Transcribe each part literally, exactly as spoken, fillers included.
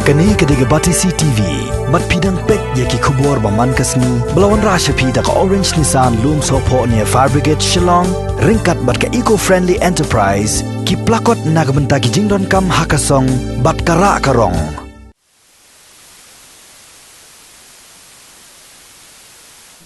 Kane ka dei ka Batesi T V. Bad phi dang peit ïa ki khubor ba man ka sngi ba la wanrah sha phi da ka Orange Nissan Lumsohphoh near Fire Brigade Shillong, ryngkat bad ka Eco Friendly Enterprise, ki plakot na ka bynta ki jingdonkam ha ka song bad ka rah ka rong.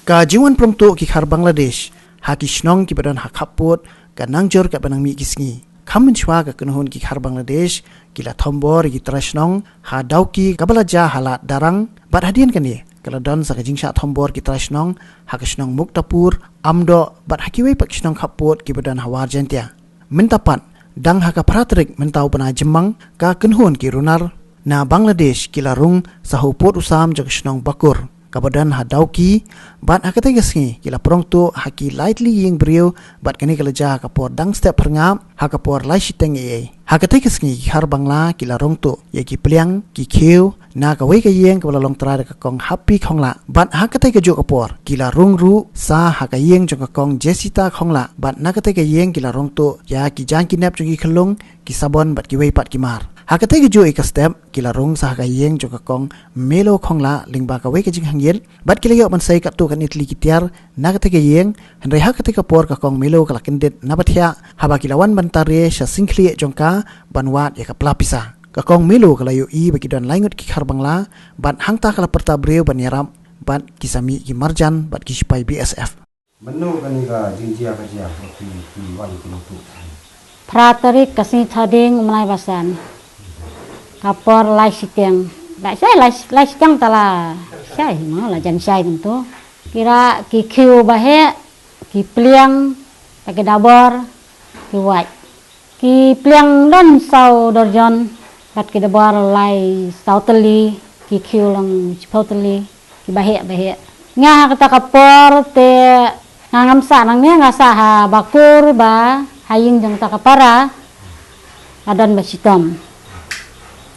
Ka jingwan prong tuh ki khar Bangladesh ha ki shnong kiba don ha khappud ka nang jur katba nang mih ki sngi. Kham mynshuwa ka kynhun ki khar Bangladesh ki la thombor ïa ki trai shnong ha Dawki kaba la jia ha Lad Darrang, bad hadien kane ka la don sa ka jingshah thombor ki trai shnong ha ka shnong Muktapur, Amdoh, bad ha kiwei pat ki shnong khappud kiba don ha War Jaintia. Mynta pat, dang ha ka phra tarik mynta u bnai Jymmang, ka kynhun ki runar na Bangladesh ki la rung sa ha u pud u sam jong ka shnong Bakur kaba don ha Dawki, bad ha katei ka sngi ki la prong tuh ha ki lai tylli ïing briew, bad kane ka la jia ha ka por dang step phyrngap ha ka por lai shiteng eiei. Ha katei ka sngi ki khar Bangla ki la rung tuh ïa ki pliang, ki khiew, na kawei ka ïing kaba la long trai da ka kong Happy Khongla, bad ha katei ka juh ka por ki la rung ruh sa ha ka ïing jong ka kong Jesita Khongla, bad na katei ka ïing ki la rung tuh ïa ki jaiñ ki nep jong ki khyllung, ki sabon bad kiwei pat ki mar. Ha katei ka juh ïa ka step ki la rung sa ha ka ïing jong ka kong Melo Khongla lyngba kawei ka jingkhang ïit, bad ki la ïoh ban sei katto katne tylli ki tiar na katei ka ïing, hynrei ha katei ka por ka kong Melo ka la kyndit na ba thiah haba ki la wan ban tar ïa sha sing khlieh jong ka ban wad ïa ka pla pisa. Ka kong Melo ka la ïohi ba ki don lai ngut ki khar Bangla, bad hangta ka la pyrta briew ban ïarap, bad ki sa mih ki marjan bad ki sipai B S F. Mynno kane ka jingjia ka jia, ki, ki wan ki nongtuh? Phra tarik ka sngi Thohdieng u bnai ba san. Ka por lai shiteng. Lai shai, lai, lai shiteng ta la shai, no, la jan shai kumto. Ki rah ki khiew ba heh, ki pliang, bad ki dabor, ki wait. Ki pliang don saw dorjon, bad ki dabor lai saw tylli, ki khiew long shiphew tylli, ki ba heh ba heh. Nga ha kata ka por te nga ngam sah nangne, nga sah ha Bakur ba ha ïing jong kata ka para, ha don ba shitom.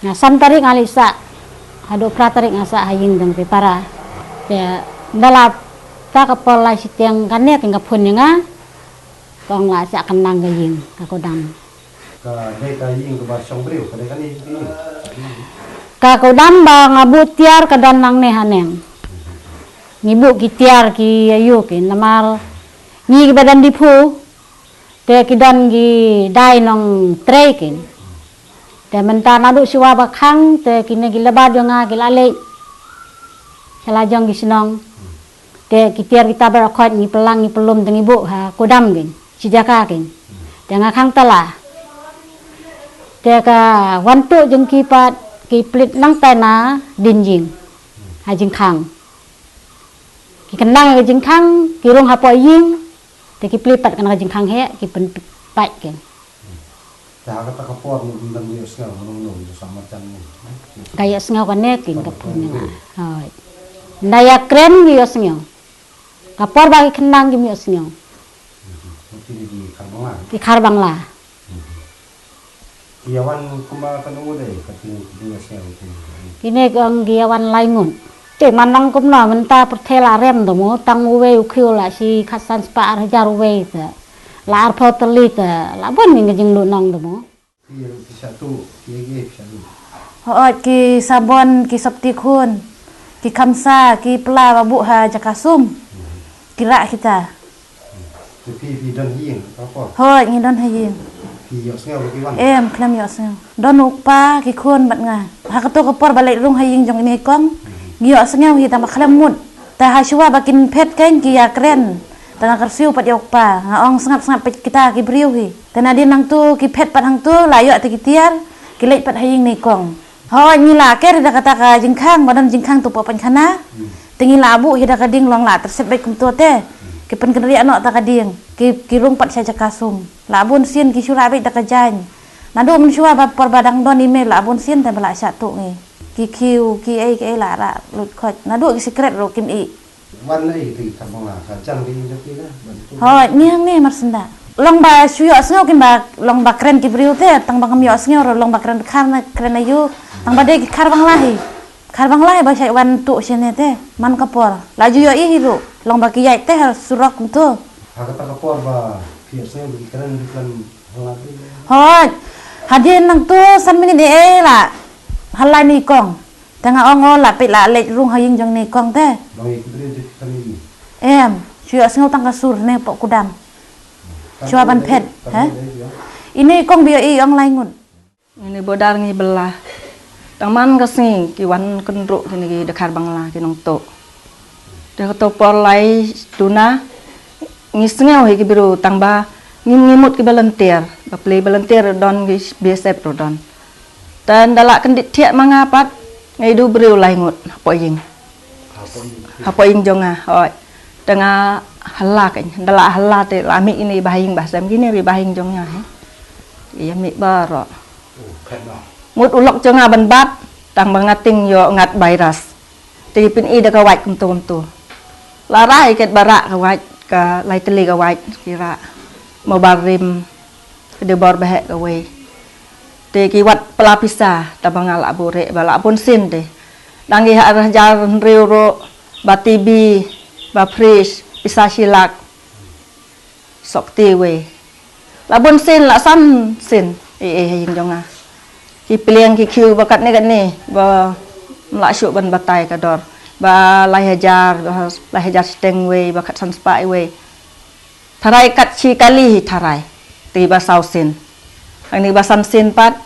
Nga san tarik nga leit sah, haduh phra tarik nga sah ha ïing jong kata ka para. Te ynda la ta ka por lai shiteng kane ka nga phone ïa nga. Kong la shah kyndang ka ïing, ka kudam. Ka dei ka ïing kaba shong briew, ka dei kane ka ïing? Ka kudam ba nga buh tiar ka don nangne haneng. Ngi buh ki tiar ki aïu ki, namar ngi kiba don Diphu, te ki don ki dai nongtrei ki. Te mynta naduh shuwa ba khang, te kine ki labar jong nga ki la leit sha la jong ki shnong. Te ki tiar kita baroh khoit ngi pynlang ngi pynlum te ngi buh ha kudam kin, shi jaka kin. Te nga khang tala. Te ka wan tuh jong ki pat ki plie nangtai na dien ïing ha jingkhang. Ki kyndang ka jingkhang, ki rung hapoh ïing, te ki plie pat ka na ka jingkhang heh, ki pynpait kin. Te ha kata ka por mynta ym ïohsngew, mynno mynno ïoh sa marjan ne? Ka ïohsngew kane kin ka phone ïa nga. Hooid. Ynda ïa kren ki ïohsngew. Ka por ba ki kyndang kim ïohsngew. Ki khar Bangla. Ki khar Bangla. Ki ïa wan kumba katno ngut dei, ka jing, ka jingïohsngew kine? Kine ki ong ki ïa wan lai ngut. Te man nang kumno mynta pyrthei la rem to mo, tang uwei u khiew la shi khatsan spah ar hajar uwei te. La arphew tylli te, la bun ïa ka jingduhnong to mo. Ki ïa ruh ki shah tuh, ki ïa ki shah tuh. Hooid, ki sabon, ki sopti khun, ki khamsa, ki pla ba buh ha jaka sum. Ki rah kita. Te phi, phi don ha ïing ka por? Hooid, ngi don ha ïing. Phi ïohsngew ba ki wan? Em, khlem ïohsngew. Don u kpa, ki khun bad nga. Ha kato ka por ba leit rung ha ïing jong ine i kong, ngi ïohsngew hi tang ba khlem mut. Te ha shuwa ba kin phet kein ki ïa kren. Te nga kyrsiew pat ïa u kpa, nga ong sngap sngap peit kita ki briew hi. Te nadien nangto ki phet pat hangto, la ïoh te ki tiar, ki leit pat ha ïing ine i kong. Hooid, ngi la ker hi da kata ka jingkhang, ba don jingkhang to poh pynkhana. Hmm. Te ngi la buh hi da ka dieng, long la tyrset beit kumto te. Hmm. Ki pynkynriah noh da ka dieng, ki, ki rung pat sha jaka sum. La bun sien ki shu rah beit da ka jaiñ. Naduh mynshuwa ba por ba dang don i mei la bun sien te ba la shah tuh ngi. Ki khiew, ki ei, ki ei la rah lut khoit. Naduh ki sikret ruh kim ih. Wan ei te ki khar Bangla, ka jan ka ïing jong ki na, ban tu. Hooid, ngi hangne mar syndah. Long ba shu ïohsngew kin ba, long ba kren ki briew te, tang ba ngam ïohsngew ruh, long ba kren khar na, kren aïu, tang ba dei ki khar Bangla hi. Khar Bangla hi ba shait wan tuh shane te, man ka por. La ju ïohi hi ruh, long ba ki ïaid te ha surok kumto. Ha kata ka por ba phi ïohsngew ba ki kren, ki kren Hooid. Hadien nangto san minit ei ei la. Halai ni kong. Te nga ong o la peit la leit rung ha ïing jong ni kong te. Em, shu ïohsngew tang ka sur ne pok kudam. Shu ban phet, ha? Ini kong bio i ong lai ngut. Ini bodar ngi bela. Tang man ka sngi ki wan kynruh kini ki dkhar Bangla ki nongtuh. Te kato por lai tuna ngi sngew hi ki biru tang ba ngi ngi mut ki volunteer, ba pli volunteer don ki B S F ro don. Te nda la kyndit thiah ma nga pat ngi du briew lai ngut hapoh ïing. Hapoh ïing jong nga, hoi. Te nga hala ka, nda la hala te la mih ini ba ha ïing ba sem kini ri ba ha ïing jong nga hi. Ïa mih baroh. Mut u lok jong nga ban bat tang ba nga tieng ïoh ngat virus. Te pyn-i da ka wait kumto kumto. La rai ket ba rah ka wait ka lai tylli ka wait ki rah. Mo ba rim ka de bor ba heh ka wei. Te ki wat pla pisa ta ba nga la bure ba la bun sin te. Dang ki ha hajar hynriew ro ba T V ba fridge pisa shilak. Sok te wei. La bun sin la san sin. E e ha ïing jong nga. Ki pliang ki khiew ba katne katne ba mla shuh ban batai ka dor ba lai hajar ba lai hajar shiteng wei ba khatsan spah wei. Tharai kat shi kali hi tharai. Te ba saw sin. Hangne ba san sin pat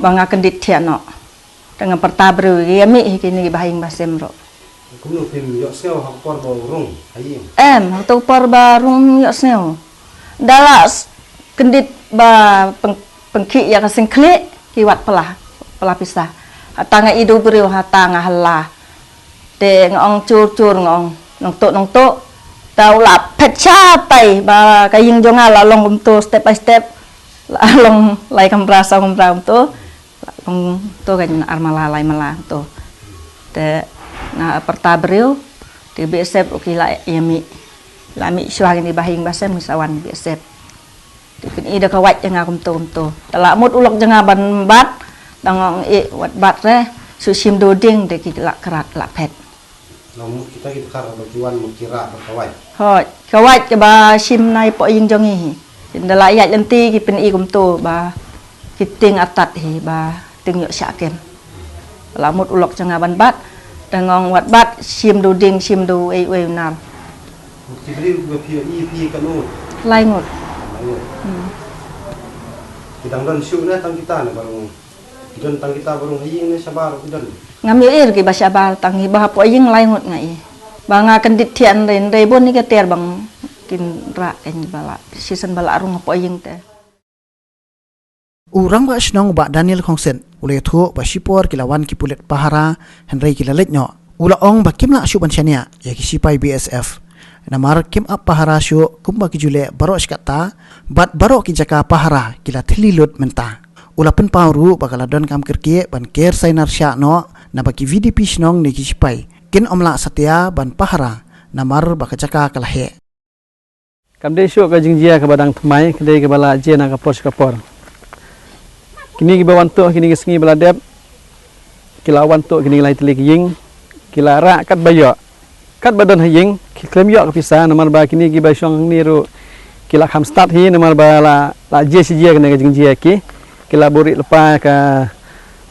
ba nga kyndit thiah noh. Te nga pyrta briew ïa mih hi kini ba ha ïing ba sem ro. Kumno phim ïohsngew ha ka por ba rung ha ïing? Em, ha ka por ba rung ïohsngew. Da la s-, kyndit ba peng-, pengkhih ïa ka singkhlieh ki wat pla, pla pisa. Hata nga i du briew hata nga hala. Te nga ong chur chur nga ong nongtuh nongtuh. Ta u la phet shatai ba ka ïing jong nga la long kumto step by step. La long lai kamra saw kamra kumto. Long to kan ar mala lai mala to. Te nga pyrta briew te B S F u ki la ïa mih. La mih shuwa kini ba ha ïing ba sem ngi sa wan B S F. Te pyn-i da ka wait jong nga kumto kumto. Te la mut u lok jong nga ban bat dang ong i wat bat re shu shim duding te ki la krat la phet. Long mut kita ki dkhar ba ki wan mut ki rah bad ka wait. Hooid, ka wait kaba shim na i poh ïing jong ngi hi. Ynda la ïaid lynti ki pyn-i kumto ba ki tieng atat hi ba tieng ïoh shah kem. La mut u lok jong nga ban bat, te nga ong wat bat shim du ding shim du ei ei nar. Mut ki briew ba phi ïohi phi katno? Lai ngut. Lai ngut. Hmm. Ki dang don shuh ne tang kita ne ba rung Ki don tang kita ba rung ha ïing ne shabar ki don. Ngam ïohi ruh kiba shabar tang hi ba hapoh ïing lai ngut nga i. Ba nga kyndit thiah hynrei hynrei bun hi ka ter ba kin rah kein ba la shisien ba la rung hapoh ïing te. U rangbah shnong u Bah Daniel Khongset u la ïathuh ba shipor ki la wan ki pulit pahara hynrei ki la leit noh. U la ong ba kim lah shuh ban shaniah ïa ki sipai B S F. Namar kim ap pahara shuh kumba ki ju leh baroh shi katta bad baroh ki jaka pahara ki la thylli lut mynta. U la pynpaw ruh ba ka la donkam kyrkieh ban ker sainar shah noh naba ki V D P shnong ne ki sipai kin ym lah satia ban pahara namar ba ka jaka ka la heh. Kam dei shuh ka jingjia kaba dang thymmai, ka dei kaba la jia na ka por sha ka por. Kine kiba wan tuh kine ki sngi ba la dep ki la wan tuh kine ki lai tylli ki ïing, ki la rah katba ïoh. Katba don ha ïing ki khlem ïoh ka pisa namar ba kine kiba shong hangne ruh ki la kham stad hi namar ba la, la jia shi jia kane ka jingjia ki, ki la buh rieh lypa ka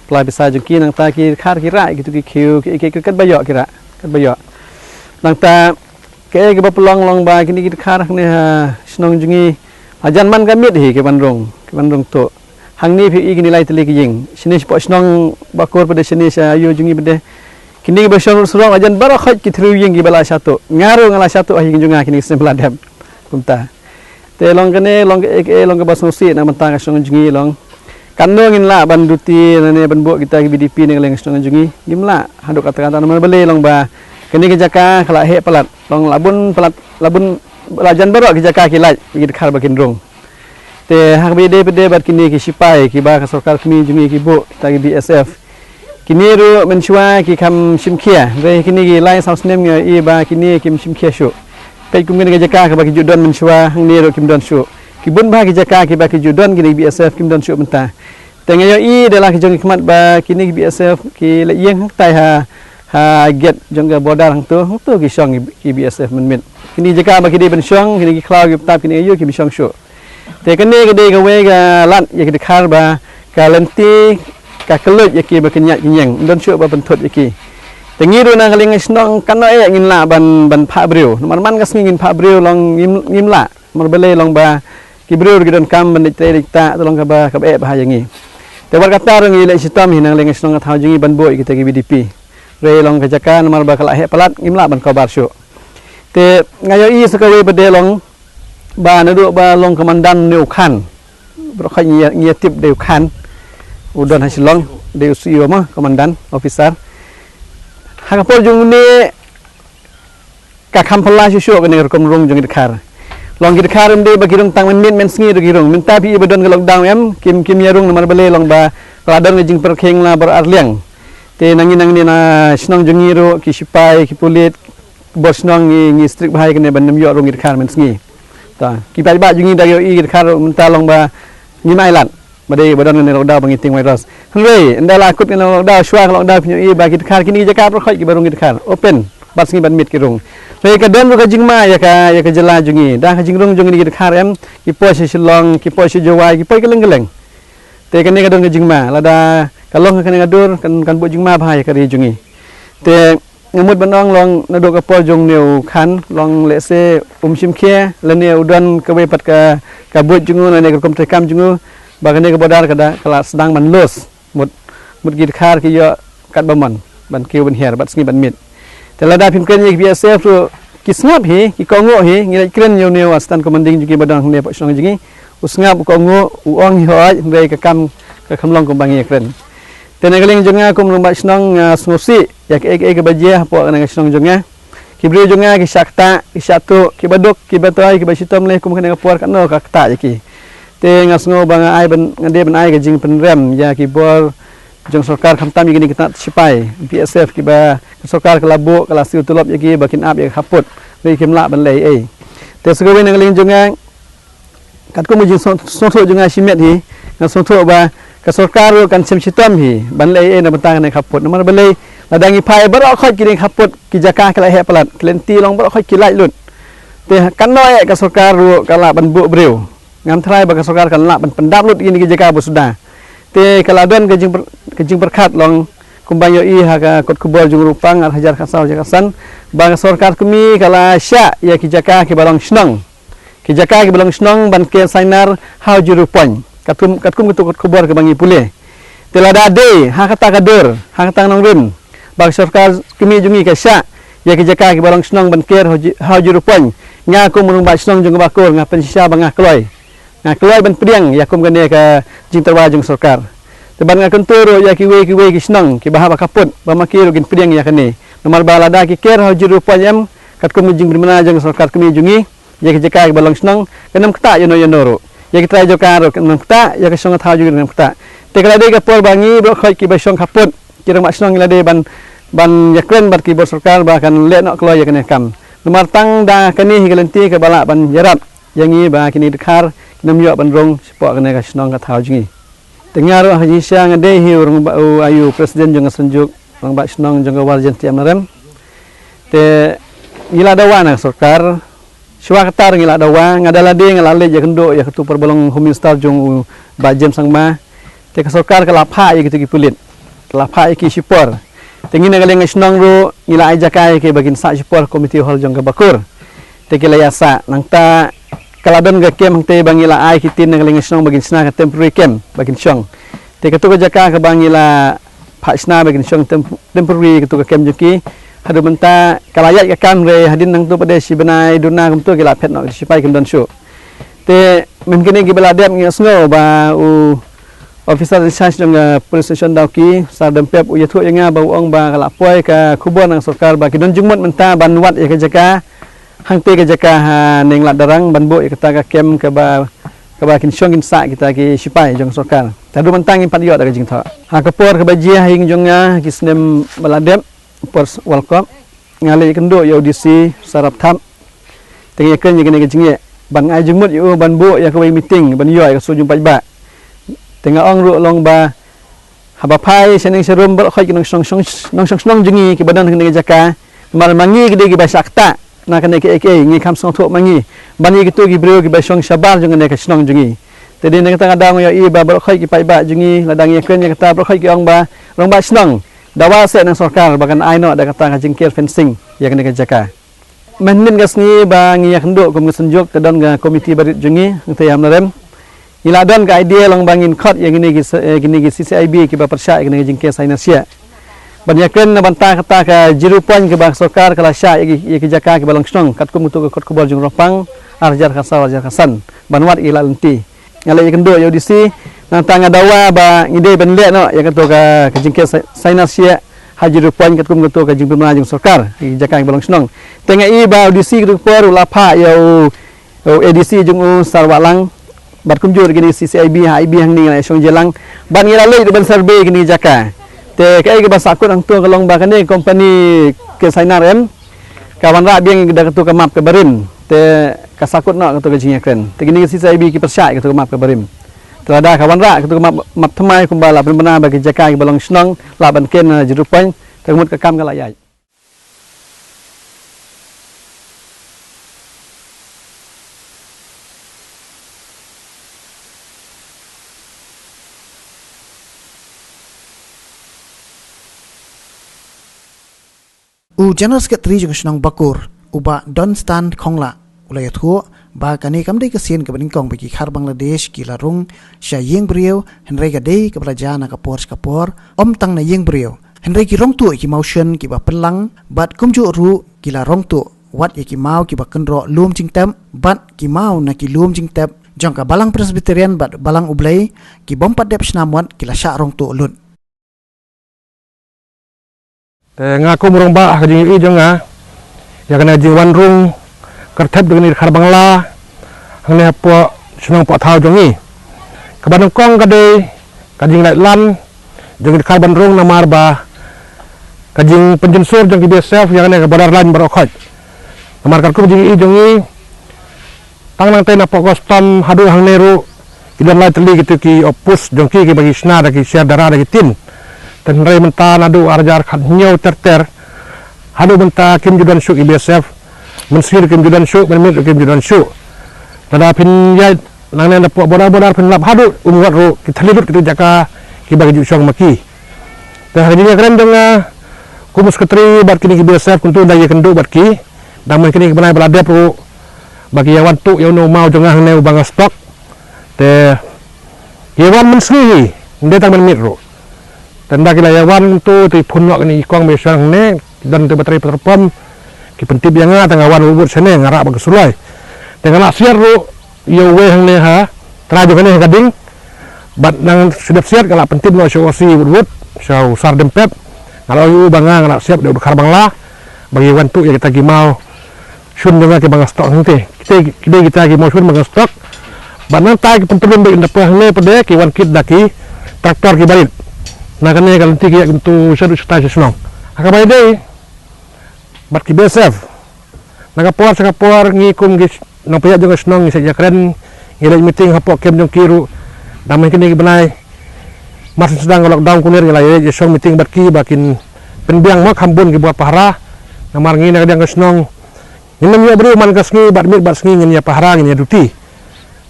pla pisa jong ki nangta ki khar ki rah kitu ki khiew ki, ki, ki katba ïoh ki rah, katba ïoh. Nangta Kaei kaba pynlong long ba kine ki dkhar hangne ha shnong jong ngi hajan man ka miet hi ki ban rung, ki ban rung tuh. Hangne phi ïohi kine lai tylli ki ïing. Shane shapoh shnong Bakur pat de shane sha ïew jong ngi pat de. Kine kiba shong surok hajan baroh khoit ki thriew ïing kiba la shah tuh. Nga ruh nga la shah tuh ha ïing jong nga kine ki snem ba la dep. Kumta. Te long kane long kaei kaei long kaba sngewsih na bynta ka shnong jong ngi long. Katno ngin lah ban duti lane ban buh kita ki V D P na ka liang ka shnong jong ngi. Ngim lah haduh katta katta namar balei long ba kane ka jaka ka la heh palat. Long la bun palat la bun la jan baroh ki jaka ki lait ki dkhar ba kin rung. Te ha kaba ïadei pat de bad kine ki sipai kiba ka sorkar kmie jong ngi ki buh kita ki B S F. Kine ruh mynshuwa ki kham shim khia, hynrei kine ki lai saw snem ngi ïohi ba kine kim shim khia shuh. Peit kum kine ki jaka kaba ki ju don mynshuwa hangne ruh kim don shuh. Ki bun bha ki jaka kiba ki ju don kine ki B S F kim don shuh mynta. Te nga ïohi da la ki jong ki khmat ba kine ki B S F ki leit ïeng hangtai ha, ha gate jong ka border hangto, hangto ki shong ki B S F mynmiet. Kine ki jaka ba ki dei ban shong, kine ki khlaw ki btap kine aïu kim shong shuh. Te kane ka dei kawei ka lad ïa ki dkhar ba ka lynti ka kylluid ïa ki ba kynjat kynjeng, ym don shuh ba pynthut ïa ki. Te ngi ruh na ka liang ka shnong katno eh ngin lah ban, ban phah briew. Namar man ka sngi ngin phah briew long ngim, ngim lah. Namar balei long ba ki briew ruh ki donkam ban leit trei leit ktah, te long kaba, kaba eh bha ïa ngi. Te wat kata ruh ngi leit shitom hi na ka liang ka shnong ka thaw jong ngi ban buh ïa kita ki V D P. Hynrei long ka jaka namar ba ka la heh palat ngim lah ban cover shuh. Te nga ïohi sa kawei pat de long ba naduh ba long komandan une u Khan. Baroh khoit ngi, ngi ïa tip dei u Khan. U don ha Shillong, dei u C E O mo, komandan, officer. Ha ka por jong une ka kham phylla shuh shuh kane ka rukom rung jong ki dkhar. Long ki dkhar ym dei ba ki rung tang mynmiet, mynsngi ruh ki rung. Mynta phi i ba don ka lockdown em, kim, kim ïa rung namar balei long ba ka la don ka jingpyrkhing la baroh arliang. Te na ngi, na ngi na shnong jong ngi ruh ki sipai, ki pulit, bor shnong ngi, ngi strict bha ïa kane ban ym ïoh rung ki dkhar mynsngi. Ta, ki paidbah jong ngi da ïohi ki dkhar ruh mynta long ba ngim ailad. Ba dei ba don kane ka lockdown ba ngi tieng virus. Hynrei ynda la kut kane ka lockdown, shuwa ka lockdown phin ïohi ba ki dkhar kine ki jaka baroh khoit kiba rung ki dkhar open, bad sngi bad miet ki rung. Hynrei ka don ruh ka jingma ïa ka, ïa ka jylla jong ngi. Da ka jingrung jong kine ki dkhar em, ki poi sha Shillong, ki poi sha Jowai, ki poi kylleng kylleng. Te kane ka don ka jingma, lada ka long kane ka dur kan, kan buh jingma bha ïa ka ri jong ngi. Te nga mut ban ong long naduh ka por jong une u Khan long lehse um shim khia lane u don kawei pat ka, ka buit jong u lane ka rukom treikam jong u ba kane ka border ka da, ka la sdang ban lus. Mut, mut ki dkhar ki ïoh katba mon ban kiew ban hiar bad sngi bad miet. Te lada phim kren ïa ki B S F ruh ki sngap hi, ki kohnguh hi, ngi leit kren ïa une u Assistant Commanding jong ki ba don hangne hapoh shnong jong ngi. U sngap, u kohnguh, u ong hi hooid, hynrei ka kam ka kham long kumba ngi ïa kren. Te na ka liang jong nga kum u rangbah shnong nga sngewsih ïa kaei kaei kaba jia hapoh kane ka shnong jong nga. Ki briew jong nga ki shah ktah, ki shah tuh, kiba duk, kiba toi, kiba shitom leh kum kane ka por katno ka ktah ïa ki. Te nga sngew ba nga ai ban, nga dei ban ai ka jingpynrem ïa ki bor jong sorkar, khamtam ïa kine ki tnat sipai B S F kiba ka sorkar ka la buh, ka la siew tulop ïa ki ba kin ap ïa ka khappud, hynrei kim lah ban leh ei ei. Te sa kawei na ka liang jong nga, katkum ka jingsngewthuh jong nga shimet hi, nga sngewthuh ba ka sorkar ruh kan shem shitom hi ban leh ei ei na bynta kane ka khappud. Namar balei, lada ngi phai baroh khoit kine ki khappud, ki jaka ki la heh palat, ki lynti long baroh khoit ki lait lut. Te katno eh ka sorkar ruh ka lah ban buh briew. Ngam tharai ba ka sorkar kan lah ban pyndap lut ïa kine ki jaka ba suda. Te ka la don ka jingpyr-, ka jingpyrkhat long kumba ïohi ha ka kot khubor jong u Rupang ar hajar khatsaw hajar khatsan ba ka sorkar kmie ka la shah ïa ki jaka kiba long shnong. Ki jaka kiba long shnong ban ker sainar ha u Zero Point. Katkum, katkum katu kot khubor kaba ngi pule. Te lada dei ha kata ka dur, ha kata ka nongrim ba ka sorkar kmie jong ngi ka shah ïa ki jaka kiba long shnong ban ker ha u Zi-, ha u Zero Point, nga kum u rangbah shnong jong ka Bakur nga pynshisha ba nga kloi. Nga kloi ban pdiang ïa kum kane ka jingtyrwa jong sorkar. Te bad nga kyntu ruh ïa kiwei kiwei ki shnong kiba hap ha khappud ba ma ki ruh kin pdiang ïa kane. Namar ba lada ki ker ha u Zero Point em, katkum ka jingpynbna jong ka sorkar kmie jong ngi, ïa ki jaka kiba long shnong kan ym ktah ïano ïano ruh. Ïa ki trai jaka ruh kan ym ktah, ïa ka shong ka thaw jong ngi ruh kan ym ktah. Te ka la dei ka por ba ngi baroh khoit kiba shong khappud, ki rangbah shnong ngi la dei ban, ban ïakren bad ki bor sorkar ba kan leh noh kloi ïa kane ka kam. Namar tang da kane hi ka lynti kaba lah ban ïarap ïa ngi ba kine ki dkhar kin ym ïoh ban rung shapoh kane ka shnong ka thaw jong ngi. Te nga ruh ha ka jingshisha nga dei hi u rangbah, u, ai u president jong ka Synjuk Rangbah Shnong jong ka War Jaiñtia Amlarem. Te ngi la dawa na ka sorkar, shuwa kata ruh ngi la dawa, nga da lade nga la leit ïakynduh ïa katu por ba long Home Minister jong u Bah James Sangma. Te ka sorkar ka la phah ïa kitu ki pulit, ka la phah ïa ki shipor. Te ngi na ka liang ka shnong ruh ngi la ai jaka ïa ki ba kin sah shipor ha Community Hall jong ka Bakur. Te ki la ïa sah, nangta ka la don ka kem hangtei ba ngi la ai ki tin na ka liang ka shnong ba kin shna ka temporary camp ba kin shong. Te katu ka jaka kaba ngi la phah shna ba kin shong tem-, temporary katu ka camp jong ki, haduh mynta ka la ïaid ka kam, hynrei hadien nangtu pat de shi bnai duna kumtu ki la phet noh, ki sipai kim don shuh. Te mynta kine kiba la dep ngi sngew ba u officer in charge jong ka police station Dawki, Sir Dempep, u ïathuh ïa nga ba u ong ba ka la poi ka khubor na ka sorkar ba ki don jingmut mynta ban wad ïa ka jaka, hangtei ka jaka ha Nonglad Darrang ban buh ïa kata ka camp kaba, kaba kin shong kin sah kita ki sipai jong ka sorkar. Te haduh mynta ngim pat ïoh da ka jingthoh. Ha ka por kaba jia ha ïing jong nga ki snem ba la dep, por World Cup, nga leit ïakynduh ïa u D C Sir Rapthap. Te nga ïakren ïa kane ka jingeh ban ai jingmut ïa u ban buh ïa kawei meeting ban ïoh ïa ka sujung paidbah. Te nga ong ruh long ba haba phai shaneng sharum baroh khoit ki nongshong, shong, nongshong shnong jong ngi kiba don ha kane ka jaka. Namar ma ngi ki dei kiba shah ktah na kane kaei kaei, ngi kham sngewthuh ma ngi ban ïa kitu ki briew kiba shong shabar jong kane ka shnong jong ngi. Te dei na kata ka daw nga ïohi ba baroh khoit ki paidbah jong ngi lada ngi ïakren ïa kata, baroh khoit ki ong ba rangbah shnong, dawa seh na sorkar ba kan ai noh da kata ka jingker fencing ïa kane ka jaka. Mynhynnin ka sngi ba ngi ïakynduh kum ka synjuk, ka don ka komiti barit jong ngi, ngi te ïa Hamlarem, ngi la don ka idea long ba ngin khot ïa kine ki se-, eh, kine ki C C I B kiba pyrshah ïa kine ki jingker sainarsiah. Ban ïakren na bynta kata ka zero point kaba ka sorkar ka la shah ïa ki, ïa ki jaka kiba long shnong katkum katu ka kot khubor jong Ropang ar hajar khatsaw ar hajar khatsan ban wad ïa la lynti. Nga la ïakynduh ïa u D C, nangta nga dawa ba ngi dei ban leh noh ïa katu ka, ka jingker sai-, sainarsiah ha zero point katkum katu ka jingpynbna jong sorkar ïa ki jaka kiba long shnong. Te nga i ba u D C katu ka por u la phah ïa u, u A D C jong u Sar Wahlang bad kumjuh kine C C I B ha I B hangne, ngi la shong jingïalang bad ngi la leit ban survey kine ki jaka. Te kaei kaba sahkut hangto ka long ba kane ka company ka Sainar em ka wanrah biang da katu ka map kaba rim, te ka sahkut noh katu ka jingïakren. Te kine ki C C I B ki pyrshah katu ka map kaba rim. Te lada ka wanrah katu ka map, map thymmai kumba la pynbna ba ki jaka kiba long shnong lah ban kem na zero point, te ka mut ka kam ka la ïaid. U General Secretary jong ka shnong Bakur, u Bah Donstan Khongla, u la ïathuh ba kane kam dei ka sien kaba nyngkong ba ki khar Bangladesh ki la rung sha ïing briew, hynrei ka dei kaba la jia na ka por sha ka por, ym tang na ïing briew. Hynrei ki rong tuh ïa ki mawshun kiba pynlang, bad kumjuh ruh ki la rong tuh wat ïa ki maw kiba kynroh lum jingtep, bad ki maw na ki lum jingtep jong ka Balang Presbyterian bad Balang U Blei, ki bym pat dep shna mot ki la shah rong tuh lut. Te nga kum u rangbah ha ka jingïohi jong nga ïa kane ka jingwan rung kyrthep da kine ki dkhar Bangla hangne hapoh shnong poh thaw jong ngi. Kaba nyngkong ka dei ka jinglait lan jong ki dkhar ban rung namar ba ka jingpynjynsur jong ki B S F ïa kane ka border line baroh khoit. Namar katkum ka jingïohi jong ngi, tang nangtei napoh custom haduh hangne ruh ki don lai tylli kitu ki outpost jong ki kiba ki shna da ki sher dara da ki tin. Te hynrei mynta naduh ar hajar khathynñiew ter ter haduh mynta kim ju don shuh ki B S F. Mynsngi ruh kim ju don shuh, mynmiet ruh kim ju don shuh. Lada phin ïaid nangne napoh border border phin lap haduh Umngot ruh ki thylli lut kitu ki jaka kiba ki ju shong ma ki. Te ha ka jingïakren jong nga kum u secretary bad kine ki B S F kumtu, da ïakynduh bad ki, dang mynta kine ki bnai ba la dep ruh ba ki ïa wan tuh ïa uno u maw jong nga hangne uba nga stock. Te ki ïa wan mynsngi hi, ym dei tang mynmiet ruh. Te ynda ki la ïa wan kumtu te ki phone noh kine ki kong ba ïa shong hangne, ki don te ba trei petrol pump, ki pyntip ïa nga, te nga wan wut wut shane, nga rah bad ka suloi. Te nga lah siat ruh ïa uwei hangne ha trai jong kane ha ka ding. Bad nang shu dep siat nga lah pyntip noh sha u O C wut wut, sha u Sar Dympep. Nga la ong ïa u ba nga, nga lah siat da u dkhar Bangla ba ki wan tuh ïa kita ki maw shun jong nga kiba nga stock hangtei. Kita ki dei kita ki maw shun ba nga stock. Bad nangta ki pyntrun beit ynda poi hangne pat de ki wan kit da ki tractor kiba rit. Na kane ka lynti ki ïaid kumtu shaduh shatai sha shnong. Ha kaba ïadei bad ki B S F, na ka por sha ka por ngi kum ki nongpynïaid jong ka shnong ngi sa ïakren, ngi leit meeting hapoh camp jong ki ruh. Dang mynta kine ki bnai mar shu sdang ka lockdown kumne ngi la ïa shong meeting bad ki ba kin pynbiang mo kham bun ki bor pahara. Namar ngi na ka liang ka shnong ngin ym ïoh briew man ka sngi, bad miet bad sngi ngin ïa pahara, ngin ïa duty.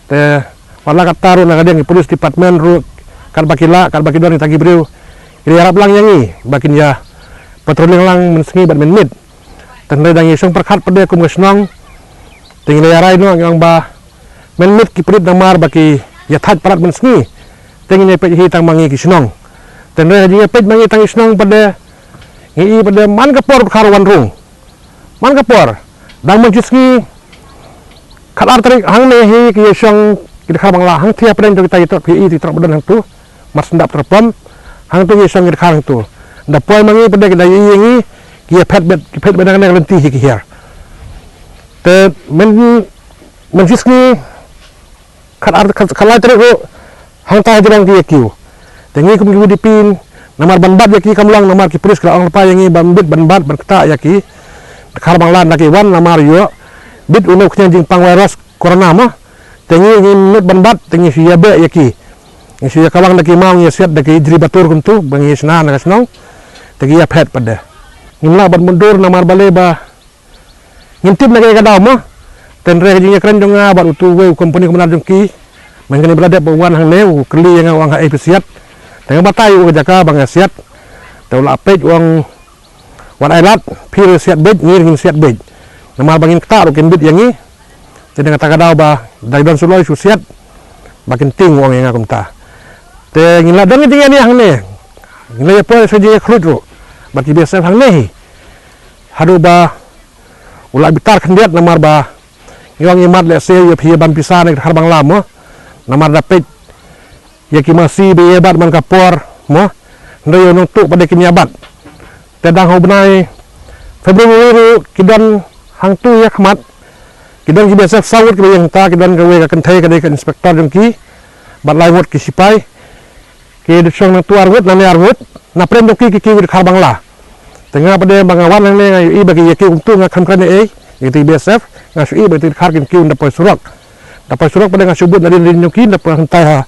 Te wat la katta ruh na ka liang ki police department ruh katba ki lah, katba ki don kita ki briew, ki la ïarap lang ïa ngi ba kin ïa patrolling lang mynsngi bad mynmiet. Te hynrei da ngi shong pyrkhat pat de kum ka shnong, te ngi la ïa rai noh, ngi ong ba mynmiet ki pynrit namar ba ki ïa thait palat mynsngi. Te ngin ïa peit hi tang ma ngi ki shnong. Te hynrei ha jingïa peit ma ngi tang ki shnong pat de, ngi i pat de man ka por u dkhar u wan rung. Man ka por, dang mynta shi sngi, khatar tarik hangne hi ki ïa shong ki dkhar Bangla hangthie hapdeng jong kita ki trok phi i, ki trok ba don hangtu, mar shu dap trok pom, hangtu ki ïa shong ki dkhar hangtu. Da poi ma ngi pat de ki da ïa i ïa ngi, ki ïa phet beit, ki phet beit na kane ka lynti hi ki hiar. Te myn, mynta shi sngi, khatar, khat, khatlai tarik ruh hangta ha jrong ki ïa kiew. Te ngi kum ki U D P namar ban bat ïa ki kam long, namar ki police ki la ong lypa ïa ngi ban bit ban bat ban ktah ïa ki dkhar Bangla ynda ki wan, namar ïoh bit une u khñiang jingpang virus corona mo. Te ngi, ngi nud ban bat, te ngi shu ïa beh ïa ki. Ngi shu ïa kawang da ki maw, ngi ïa siat da ki jri batur kumtu ba ngi shna na ka shnong. Te ki ïa phet pat de. Ngim lah ban mutdur namar balei ba ngim tip na kaei ka daw mo. Te hynrei ka jingïakren jong nga bad utu uwei u company commander jong ki, Mynta kane ba la dep ba wan hangne u kylli ïa nga u ong haei phi siat. Te nga batai u ka jaka ba nga siat. Te u la peit u ong wat ai lad, phi ruh siat beit, ngi ruh ngin siat beit. Namar ba ngin ktah ruh kin bit ïa ngi. Te dang kata ka daw ba dang don suloi shu siat ba kin tieng u ong ïa nga kumta. Te ngin la don ka jingïaid hangne. Ngin la ïa poi sha jingïakhluit ruh bad ki B S F hangne hi. Haduh ba u la bitar khyndiat namar ba ngi ong ngi mad lehse ïa phi ïa ban pisa na ki dkhar Bangla mo. Namar da peit ïa ki masi ba ïa bat man ka por mo. Hynrei ïa u nongtuh pat de kin ïa bat. Te dang ha u bnai February ruh ki don hangtu ïa khmat. Ki don ki B S F saw ngut kiba ïeng hangta, ki don kawei ka kynthei ka dei ka inspector jong ki. Bad lai ngut ki sipai. Ki dei shong nangtu ar ngut, nangne ar ngut. Na pdeng jong ki ki kiew ki dkhar Bangla. Te nga pat de ba nga wan nangne nga ïohi ba ki ïa kiew kumtu, nga khlem kren ei ei. Ïa ki B S F nga shu ïohi ba ki dkhar kin kiew da poi surok. Da poi surok pat de nga shu bud na dien dien jong ki, da poi hangtai ha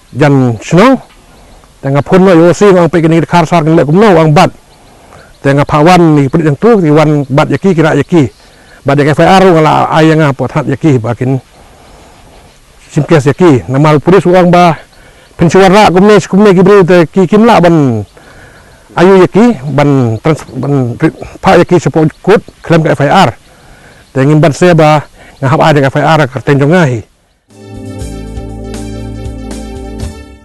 jan shnong. Te nga phone noh ïa u O C nga ong peit kine ki dkhar sar kin leh kumno, u ong bat. Te nga phah wan ïa ki pulit hangtu, ki wan bat ïa ki, ki rah ïa ki. Bat ïa ka F I R ruh nga la ai ïa nga hapoh thanat ïa ki ba kin shim case ïa ki. Namar u police u ong ba phin shu wanrah kumne shi kumne ki briew te ki kim lah ban ayu ïa ki, ban trans-, ban ri-, phah ïa ki shapoh court khlem ka F I R. Te ngim banse ba nga hap ai da ka F I R ha ka kyrteng jong nga hi.